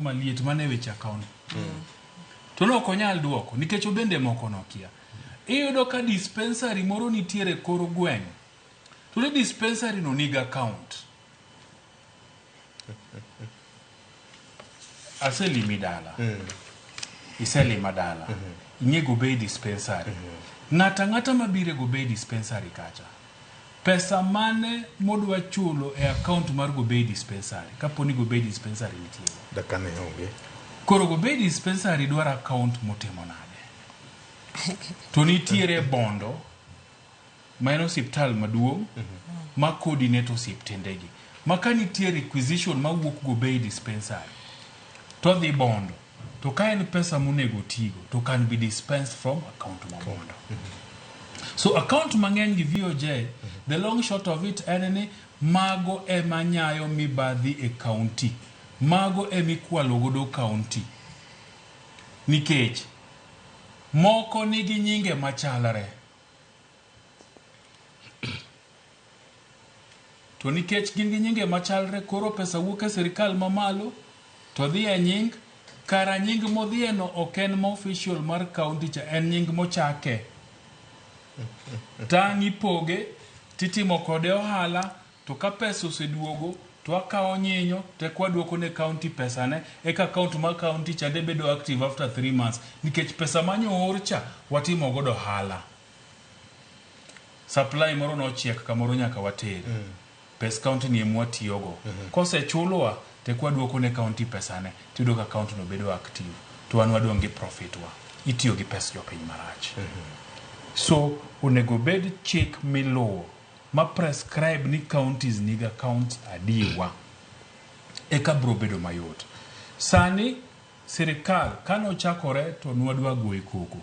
Maliet mane weche account. To ne ok onyal duoko nikech obende moko nokia. Iyudo ka dispensary moro nitiere kor gweng'. To ni dispensary no nigi account. Aselimi dala. Iselima dala. Ing'e Gobei dispensary. Ng'ato ang'ata mabiro e Gobei dispensary kacha. Pesa mane modwa chulo e account mar Gobei dispensary kapo ni Gobei dispensary nitie? Dakika ne onge. Koro Gobei dispensary dwaro account motimo nade? To nitiere Bondo ma en osiptal maduong' ma coordinate osiptendegi. Ma ka nitie requisition mawuok Gobei dispensary to dhi Bondo. To ka en pesa monego otigo to can be dispensed from account ma Bondo. So account mang'eny gi VOJ, the long short of it en ni mago ema nyayo mibadhi e county. Mago ema ikwalo godo county. Nikech moko nigi nyinge machalre. To nikech gin gi nyinge machalre, koro pesa wuok e sirikal mamalo to dhi e nying, kara nying modhieno ok en ma official mar county cha, en nying mochake. Tang' ipoge titimo kode ohala to ka pesa oseduogo to akawo nyinyo to eka waduoko ne county pesane eka account mar county chande bedo active after 3 months nikech pesa manyo oor cha watimo godo ohala. Supply moro nochiek kamoro nyaka water. Pes county ni ema watiyogo. Kosechulwa to eka waduoko ne county pesane tiyudo ka account no bedo active to wan wadong' gi profit wa. Itiyo gi pes jopiny marach. So onego bed chik miluwo ma prescribe ni counties nigi accounts adiwa eka bro bedo mayot. Sani Sirikal kane ochakore to nwadwa goye koko.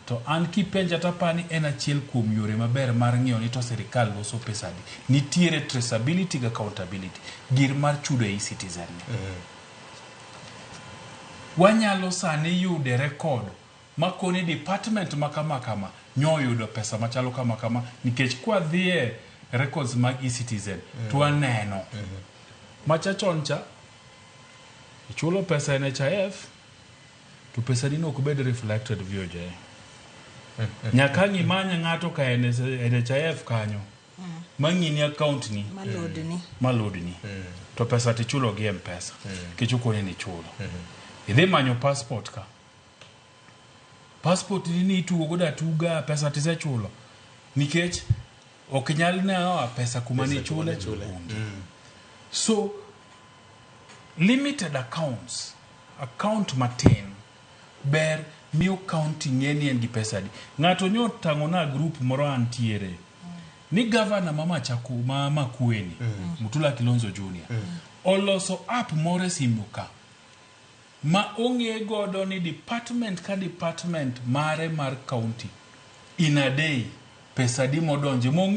To an kipenja to apani en achiel kuom yore maber mar ng'iyo ni to sirikal loso pesa adi. Nitiere traceability gi accountability. Gir mar chudo e e-citizen ni. Wanyalo sani yude record makoni department ma kama kama nyoyudo pesa machalo kama kama nikech kwadhiye records mag e-citizen to waneno. Macha chon cha Ichulo pesa NHIF to pesani no ok bed reflected VOJ. Nyaka ang' imany ng'ato ka NHIF kanyo mang'ini account ni Malodni. malodni to pesa tichulo gi M-Pesa nikech okoni ni ichulo. Idhi manyo passport ka. Passport ni ni itugo godo atuga pesa tisechulo nikech ok nyal ne pesa kuma Pesa kuma nichule nichule. onge. So limited accounts, account matin ber miyo county ng'e ni en gi pesa adi. Ng'ato nyo tang'ona group moro antiere ni gavana ma Machaku, ma Makueni Mutula Kilonzo Junior oloso app moro e simu ka ma ong'e godo ni department ka department mare mar county in a day pesa adi modonje mong'e.